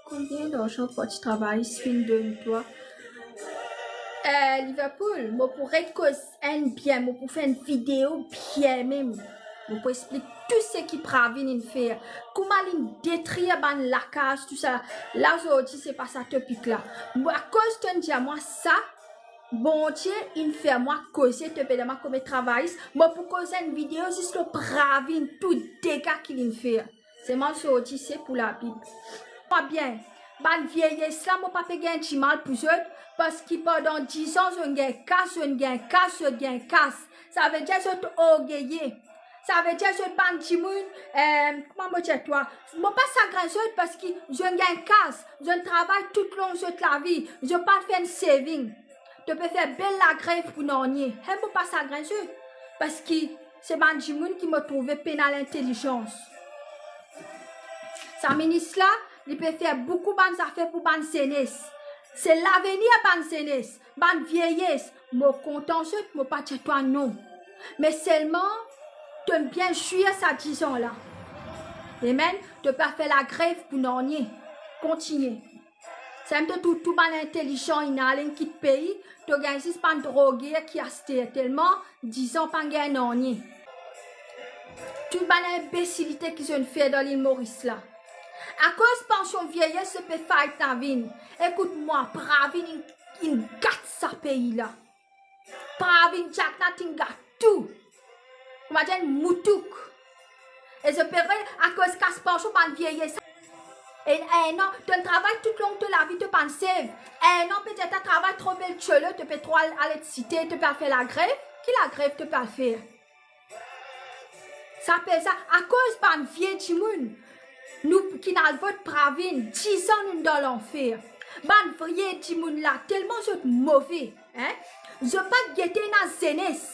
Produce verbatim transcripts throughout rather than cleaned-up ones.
Konbien larzan parti travayis finn donn twa? Eh, Liverpool, mo pou res koz enn bien, mo pou fer enn video bien mem. Mo pou explik tou seki Pravin inn fer, kouma linn detrir bann lakaz, tousala. La, zordi, se pa sa topik la. Mo, akoz to'nn dir mwa sa, Bondie inn fer mwa koze, to pe dir mwa kouma travayis, mo pou koz enn video zis lor Pravin, tou dega ki linn fer. Selman zordi se pou Labib. Mwa bien, bann vieyes la, mo pa pe gagn dimal pou zot, parski pandan diz an, zot gagn kas, zot gagn kas, zot gagn kas. Savedir zot orgeye. Savedir zot bann dimoun, eh, kouma mo dir twa, mo pa sagrin zot, parski zot gagn kas, zot travay toutlong zot lavi, zot pa fer enn saving. To pe fer bel lagrev pou nanye. He, mo pa sagrin zot, parski se bann dimoun ki mo trouve pena lintelizans. Sa minis la, li pe fer boukou bann zafer pou bann zenes. Se lavenir bann zenes, bann vieyes. Mo kontan zot, mo pa dir twa non. Me selman, to'nn bien zwir sa diz an la. Amen. To pa fer lagrev pou nanye. Kontigne. Samem to trouv tou bann intelizan inn al, inn kit pei, to gagn zis bann droge ki aster, telman diz an pa gagn nanye. Tou bann inbesilite ki zot fer dan Lil Moris la. Akoz pansion vieyes zot pe fight Navin. Ekout mwa, Pravin inn, inn gat sa pei la. Pravin Jagannath inn gat tou. Kouma dir enn moutouk. E zot pe re akoz kas pansion bann vieyes. E enn an, to'nn travay toutlong to lavi, to pa'nn save. Enn an, petet to travay tro bel tcholo, to pe tro al, al excite, to pe al fer lagrev. Ki lagrev to pe al fer? Sa pe sa, akoz bann vie dimoun, nou ki'nn al vot Pravin, diz an nou dan lanfer. Bann vie dimoun la, telman zot move, hein? Zot pa gete ena zenes.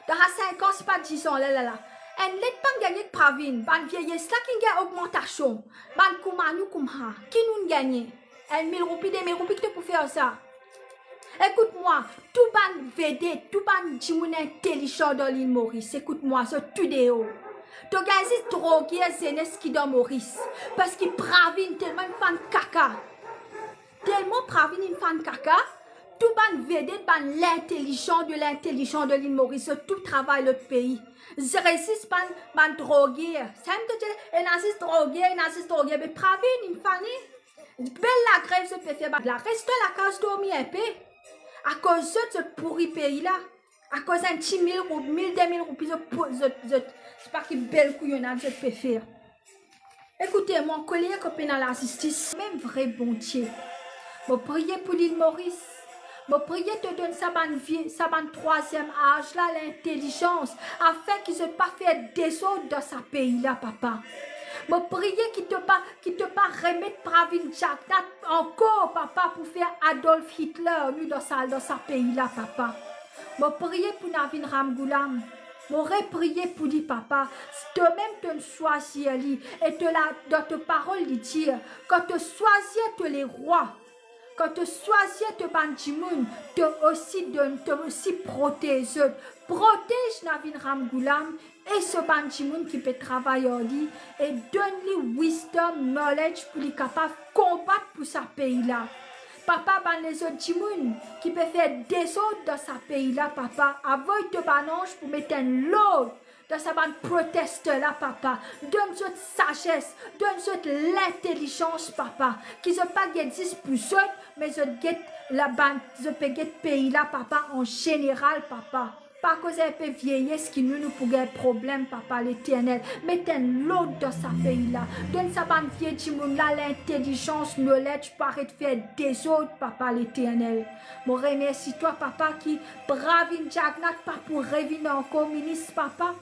Dan sa sink an, se pa diz an la, la, la. Enn let pa'nn gagne ek Pravin, bann vieyes la ki'nn gagn ogmantasion. Bann kouma nou koumsa, ki nou'nn gagne? Enn mil roupi, de mil roupi, ki to pou fer ar sa? Ekout mwa, tou bann vedet, tou bann dimoun intelizan dan Lil Moris, ekout mwa, zot tou deor. To gagn zis droge zenes ki dan Moris, parski Pravin telman inn fann kaka. Telman Pravin inn fann kaka, tou bann vedet, bann lintelizan de lintelizan de Lil Moris, zot tou travay lot pei. Zis bann, bann droge. Samem to dir, ena zis droge, ena zis droge, me Pravin inn fann li. Bel lagrev zot pe fer la. Res dan lakaz, dormi inpe. Akoz zot, zot pouri pei la. Akoz enn ti mil rou-, mil, de mil roupi, zot pou-, zot, zot, se pa ki bel kouyonnad zot pe fer. Ekoute mwa, koler kan pena lazistis, mem vre Bondie. Mo priye pou Lil Moris. Mo priye to donn sa bann vie, sa bann trwaziem az la lintelizans, afin ki zot pa fer dezord dan sa pei la, Papa. Mo priye ki to pa, ki to pa remet Pravin Jagannath ankor, Papa, pou fer Adolf Hitler nou dan sa, dan sa pei la, Papa. Mo priye pou Navin Ramgoolam. Mo repriye pou li, Papa. Tomem to'nn swazir li. E to la, dan to parol, li dir, kan to swazir to lerwa, kan to swazir to bann dimoun, to osi donn, to osi protez zot. Protez Navin Ramgoolam e so bann dimoun ki pe travay ar li, e donn li wisdom, knowledge pou li kapav konbat pou sa pei la. Papa, bann lezot dimoun ki pe fer dezord dan sa pei la, Papa, avoy to bann anz pou met enn lord dan sa bann protester la, Papa. Donn zot sazes, donn zot lintelizans, Papa, ki zot pa get zis pou zot, me zot get la bann, zot pe get pei la, Papa, an zeneral, Papa. Pa koz inpe vieyes ki nou, nou pou gagn problem, Papa Leternel. Met enn lord dan sa pei la. Donn sa bann vie dimoun la lintelizans, knowledge, pou aret fer dezord, Papa Leternel. Mo remersi twa, Papa, ki Pravin Jagannath pa pou revinn ankor minis, Papa.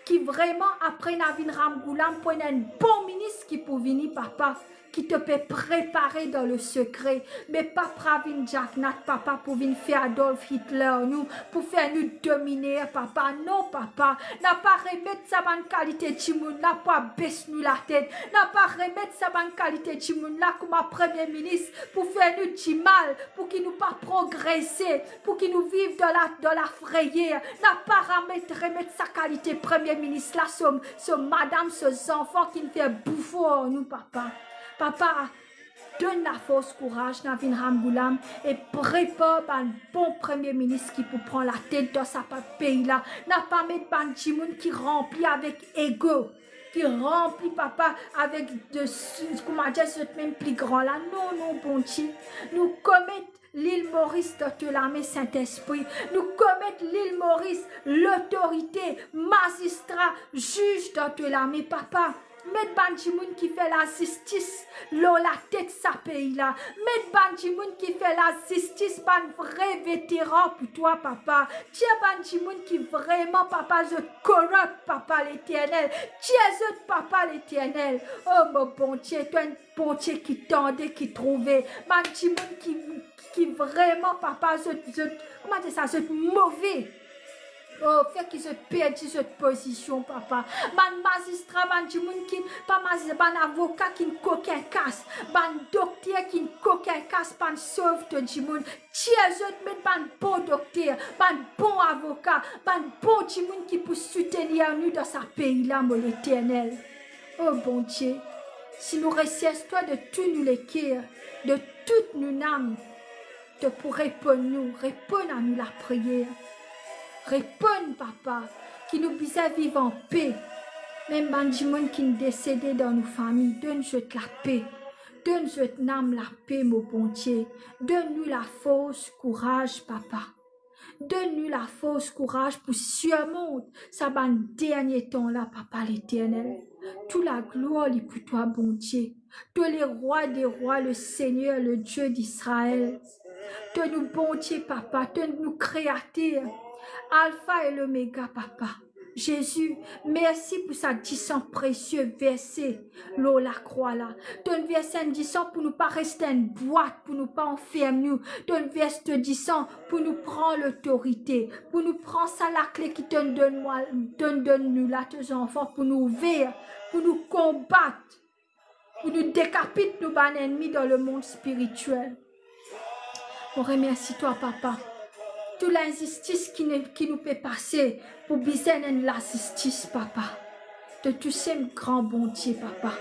Ki vreman apre Navin Ramgoolam pou ena enn bon minis ki pou vini, Papa, ki to pe prepare dan le sekre. Me pa Pravin Jagannath, Papa, pou vinn fer Adolf Hitler nou, pou fer nou domine, Papa. Non, Papa, napa remet sa bann kalite dimoun la pou abes nou latet. Napa remet sa bann kalite dimoun la kouma premie minis pou fer nou dimal, pou ki nou pa progrese, pou ki nou viv dan la, dan lafreyer. Napa remet, remet sa kalite premie minis la, so, so madam, so zanfan ki'nn fer boufo ar nou, Papa. Papa, donn lafors, kouraz Navin Ramgoolam e prepar bann bon premie minis ki pou pran latet dan sa pa-, pei la. Napa met bann dimoun ki ranpli avek ego, ki ranpli, Papa, avek de s-, koumadir zot mem pli gran la. Non, non, Bondie, nou komet lil Moris dan to lame, Sintespri. Nou komet lil Moris, lotorite, mazistra, ziz dan to lame, Papa. Met bann dimoun ki fer lazistis lor latet sa pei la. Met bann dimoun ki fer lazistis, bann vre veteran pou twa, Papa. Tir bann dimoun ki vreman, Papa, zot korop, Papa Leternel. Tir zot, Papa Leternel. O mo Bondie, to enn Bondie ki tande, ki trouve. Bann dimoun ki, ki vreman, Papa, zot, zot, koumadir sa, zot move. O, fer ki zot perdi zot pozision, Papa. Bann mazistra, bann dimoun ki, pa mazistra, bann avoka ki kokin kas, bann dokter ki kokin kas, pa'nn sov to dimoun. Tir zot, met bann bon dokter, bann bon avoka, bann bon dimoun ki pou soutenir nou dan sa pei la, mo Leternel. O Bondie, si nou resers twa de tou nou leker, de tout nou nam, to pou reponn nou, reponn a nou lapriyer. Reponn, Papa, ki nou bizin viv anpe. Mem bann dimoun ki desede dan nou fami, donn zot lape, donn zot nam lape, mo Bondie. Donn nou lafors, kouraz, Papa. Donn nou lafors, kouraz pou sirmont sa bann dernie tan la, Papa Leternel. Tou laglwar li pou twa, Bondie. To le Rwa de rwa, le Segner, le Die d'Israel. To nou Bondie, Papa, to nou Kreater, Alfa e Lomega, Papa. Zezi, mersi pou sa disan presie verse lor lakrwa la. To'nn verse enn disan pou nou pa res enn bwat, pou nou pa anferm nou. To'nn verse to disan pou nou pran lotorite, pou nou pran sa lakle ki to'nn donn mwa, to'nn donn nou la, to zanfan, pou nou ouver, pou nou konbat, pou nou dekapit nou bann lennmi dan lemond spiritiel. Mo remersi twa, Papa. Tou linzistis ki ne, ki nou pe pase, pou bizin enn lazistis, Papa. To tou se enn gran Bondie, Papa.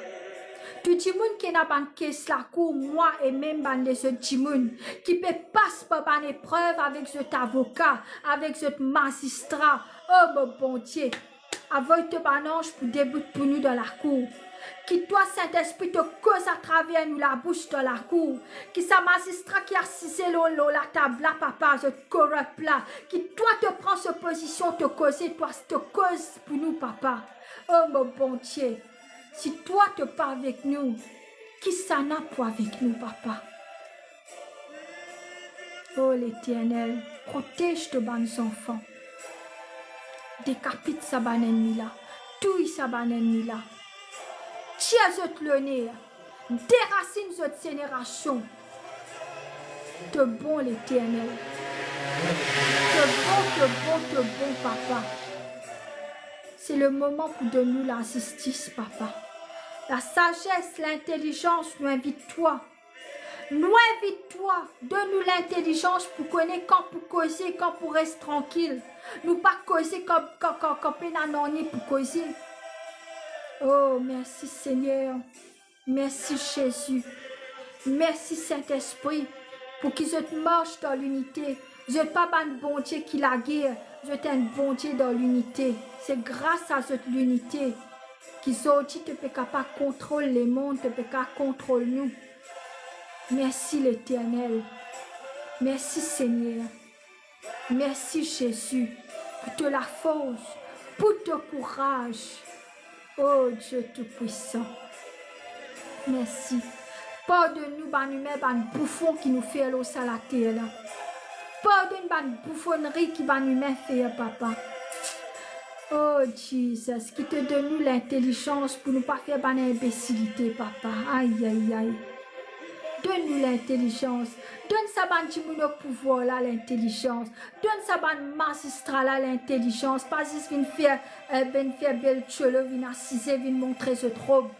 Tou dimoun ki ena bann kes lakour, mwa e mem bann lezot dimoun ki pe pas par bann eprev avek zot avoka, avek zot mazistra, o mo Bondie, avoy to bann anz pou debout pou nou dan lakour. Ki twa, Sintespri, to koz atraver nou labous dan lakour. Ki sa mazistra ki asize lor, lor latab la, Papa, zot korop la, ki twa to pran so pozision, to koze, twa to koz pou nou, Papa. O mo Bondie, si twa to pa avek nou, kisannla pou avek nou, Papa? O Leternel, protez to bann zanfan. Dekapit sa bann lennmi la, touy sa bann lennmi la. Tir zot loner, derasinn zot zenerasion. To bon, Leternel. To bon, to bon, to bon, Papa. Se le moman pou donn nou lazistis, Papa. Lasazes, lintelizans, nou invit twa. Nou invit twa, donn nou lintelizans pou kone kan pou koze, kan pou res trankil. Nou pa koze kan, kan, kan, kan pena nanye pou koze. O, mersi, Segner. Mersi, Zezi. Mersi, Sintespri, pou ki zot mars dan linite. Zot pa bann Bondie ki lager, zot enn Bondie dan linite. Se gras a zot linite ki zordi to pe kapav kontrol lemond, to pe kapav kontrol nou. Mersi, Leternel. Mersi, Segner. Mersi, Zezi, pou to lafors, pou to kouraz. O Die Toupwisan, mersi. Pardonn nou bann imin, bann boufon ki nou fer lor sa later la. Pardonn bann boufonnri ki bann imin fer, Papa. O Jesus, ki to donn nou lintelizans pou nou pa fer bann inbesilite, Papa. Ay, ay, ay. Donn nou lintelizans. Donn sa bann dimoun opouvwar la lintelizans. Donn sa bann mazistra la lintelizans. Pa zis vinn fer, eh, vinn fer bel tolo, vinn asize, vinn montre zot rob.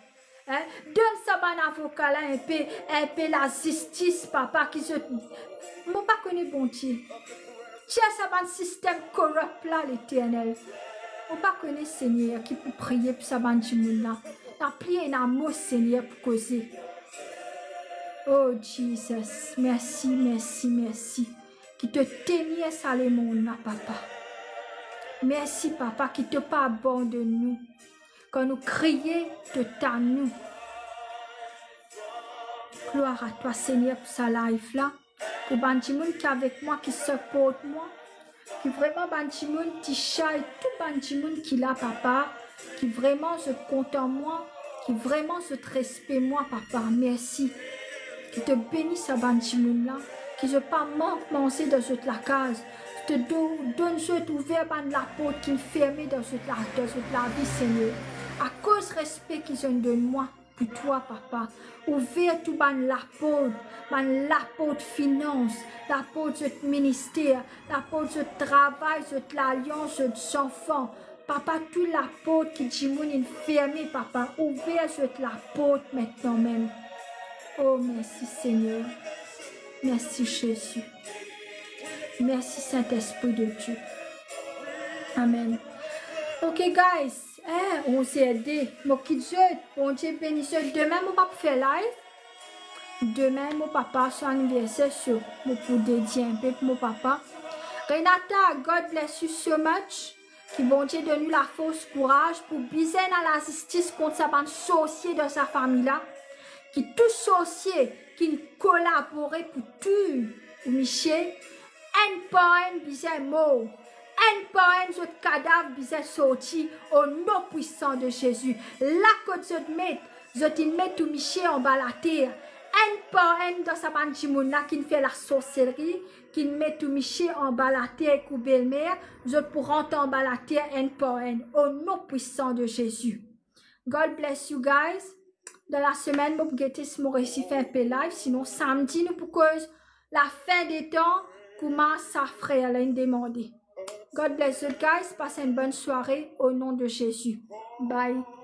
Hein? Donn sa bann avoka la inpe, inpe lazistis, Papa, ki zot, mo pa kone Bondie. Tir sa bann sistem korop la, Leternel. Mo pa kone, Segner, ki pou priye pou sa bann dimoun la. Napa ena mo, Segner, pou koze. Oh Jesus, mersi, mersi, mersi ki to tenir sa lemonn la, Papa. Mersi, Papa, ki to pa abandonn nou. Kan nou kriye, to tann nou. Glwar a twa, Segner, pou sa live la, pou bann dimoun ki avek mwa, ki siport mwa, ki vreman bann dimoun Tisha e tou bann dimoun ki la, Papa, ki vreman zot kontan mwa, ki vreman zot respe mwa, Papa. Mersi. Ki to beni sa bann dimoun la, ki zot pa mank manze dan zot lakaz. To do-, donn zot, ouver bann laport ki ferme dan zot la-, dan zot lavi, Segner. Akoz respe ki zot donn mwa pou twa, Papa. Ouver tou bann laport, bann laport finans, laport zot minister, laport zot travay, zot lalians, zot zanfan. Papa, tou laport ki dimoun inn ferme, Papa, ouver zot laport aster mem. Oh, mersi, Segner. Mersi, Zezi. Mersi, Sintespri de Die. Amen. Ok, guys. Eh, onz er de. Mo kit zot. Bondie beni zot. Demin, mo pa pou fer live. Demin, mo papa so aniverser, so mo pou dedie inpe pou mo papa. Renata, God bless you so much. Ki Bondie donn ou lafors, kouraz pou bizin al lazistis kont sa bann sorsie dan sa fami la. Ki tou sorsie ki'nn kolabore pou touy ou misie, enn par enn bizin mor. Enn par enn zot kadav bizin sorti o nom pwisan de Zezi. La kot zot met, zot inn met ou misie anba later. Enn par enn dan sa bann dimoun la ki'nn fer lasorselri, ki'nn met ou misie anba later ek ou belmer, zot pou rant anba later enn par enn, o nom pwisan de Zezi. God bless you guys. Dan lasemenn, mo pou gete si mo resi fer inpe live, sinon samdi nou pou koz lafin de tan, kouma sa frer la inn demande. God bless you guys, pas enn bonn sware o nom de Zezi. Bye.